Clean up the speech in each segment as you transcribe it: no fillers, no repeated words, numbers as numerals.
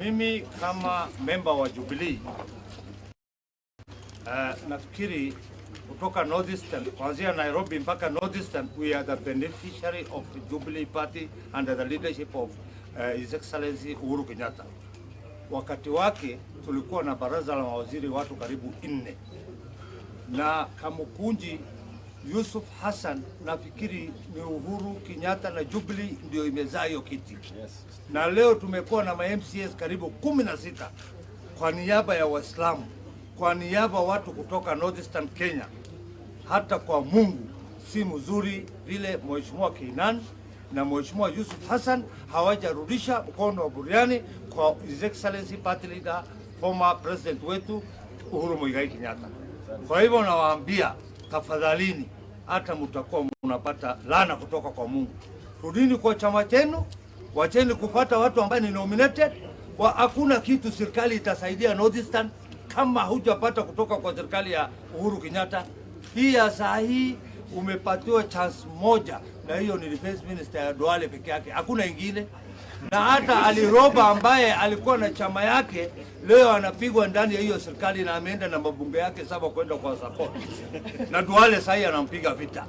Mimi kama memba wa Jubilee, nafikiri kutoka Northeastern, kuanzia Nairobi mpaka Northeastern, we are the beneficiary of Jubilee Party under the leadership of His Excellency Uhuru Kenyatta. Wakati wake tulikuwa na baraza la mawaziri watu karibu nne, na Kamukunji Yusuf Hassan, nafikiri ni Uhuru Kenyatta na Jubilee ndio imezaa hiyo kiti. Na leo tumekuwa na ma MCAs karibu 16 kwa niaba ya Waislamu, kwa niaba watu kutoka Northeastern Kenya. Hata kwa Mungu si mzuri vile Mheshimiwa Keynan na Mheshimiwa Yusuf Hassan hawajarudisha mkono wa buriani kwa His Excellency Party Leader, former president wetu Uhuru Muigai Kenyatta. Kwa hivyo nawaambia, tafadhalini, hata mtakuwa mnapata laana kutoka kwa Mungu. Rudini kwa chama chenu, wacheni kupata watu ambao ni nominated. Hakuna kitu serikali itasaidia Northeastern kama hujapata kutoka kwa serikali ya Uhuru Kenyatta. Hii ya saa hii umepatiwa chance moja, na hiyo ni defense minister ya Duale peke yake, hakuna ingine. Na hata Ali Roba ambaye alikuwa na chama yake leo anapigwa ndani ya hiyo serikali na ameenda na mabunge yake 7 kwenda kwa support, na Duale sahii anampiga vita.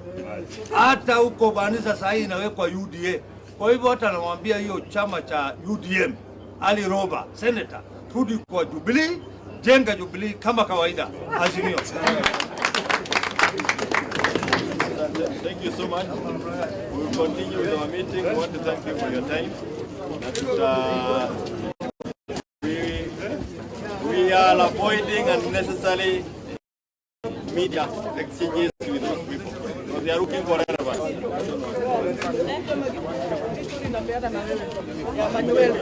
Hata huko Banisa sahii inawekwa UDA. Kwa hivyo hata anamwambia hiyo chama cha UDM, Ali Roba senator, rudi kwa Jubilee, jenga Jubilee kama kawaida. Azimio. Thank you so much. We will continue with our meeting. We want to thank you for your time. That we are avoiding unnecessary media exchanges with those people because they are looking for relevance. Inapeana na wewe ya Manuel.